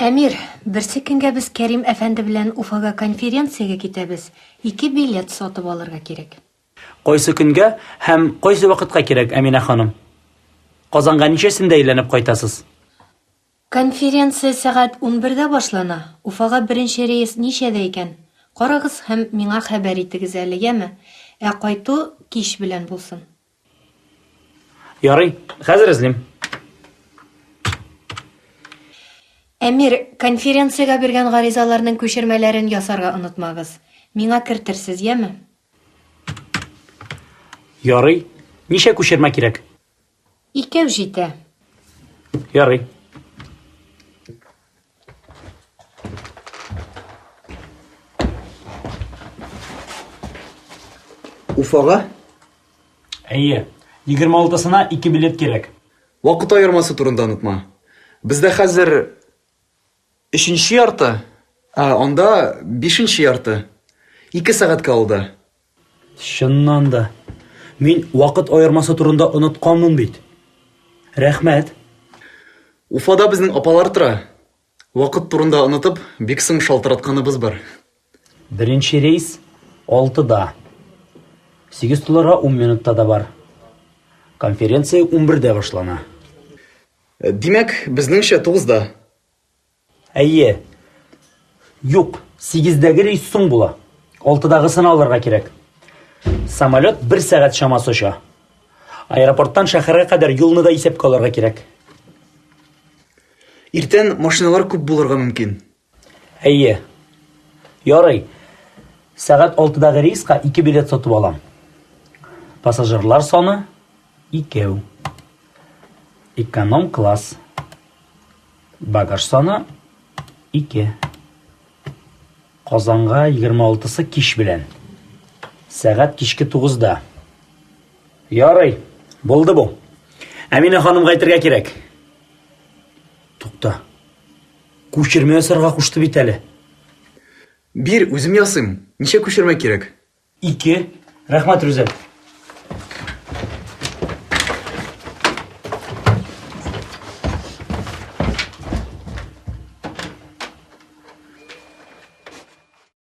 Әмир, берсе көнгә без Кәрим әфәнде белән Уфага конференциягә китәбез. Ике билет сатып алырга кирәк. Кайсы көнгә һәм кайсы вакытка кирәк, Әминә ханым? Казанга ничәсендә әйләнеп кайтасыз? Конференция сәгать унбердә башлана. Уфага беренче рейс ничәдә икән? Карагыз һәм миңа хәбәр итегез әле, яме? Ә кайту кич белән булсын. Ярый, хәзер эзлим. Әмир, конференциягә биргән гаризаларның күчермәләрен ясарга онытмагыз. Миңа кертерсез, яме? Ярый. Ничә күчермә кирәк? Икәү җитә. Ярый. Уфага? Әйе, 26-сына ике билет кирәк. Вакыт аермасы турында онытма. Бездә хәзер өченче ярты, ә анда бишенче ярты. Ике сәгатькә алда. Чыннан да, мин вакыт аермасы турында онытканмын бит. Рәхмәт. Уфада безнең апалар тора. Вакыт турында онытып, бик соң шалтыратканыбыз бар. Беренче рейс алтыда. Сигез туларга ун минутта да бар. Конференция унбердә башлана. Димәк, безнеңчә тугызда. Әйе. Юк, сигездәге рейс соң була. Алтыдагысын алырга кирәк. Самолет бер сәгать чамасы оча. Аэропорттан шәһәргә кадәр юлны да исәпкә алырга кирәк. Иртән машиналар күп булырга мөмкин. Әйе. Ярый. Сәгать алтыдагы рейска ике билет сатып алам. Пассажирлар саны икәү. Эконом класс. Багаж саны ике. Казанга 26-сы кич белән. Сәгать кичке 9-да. Ярый, булды бу. Әминә ханымга әйтергә кирәк. Тукта. Күчермә ясарга кушты бит әле. Бир, үзем ясыйм. Ничә күчермә кирәк? Ике. Рәхмәт, Рүзәл.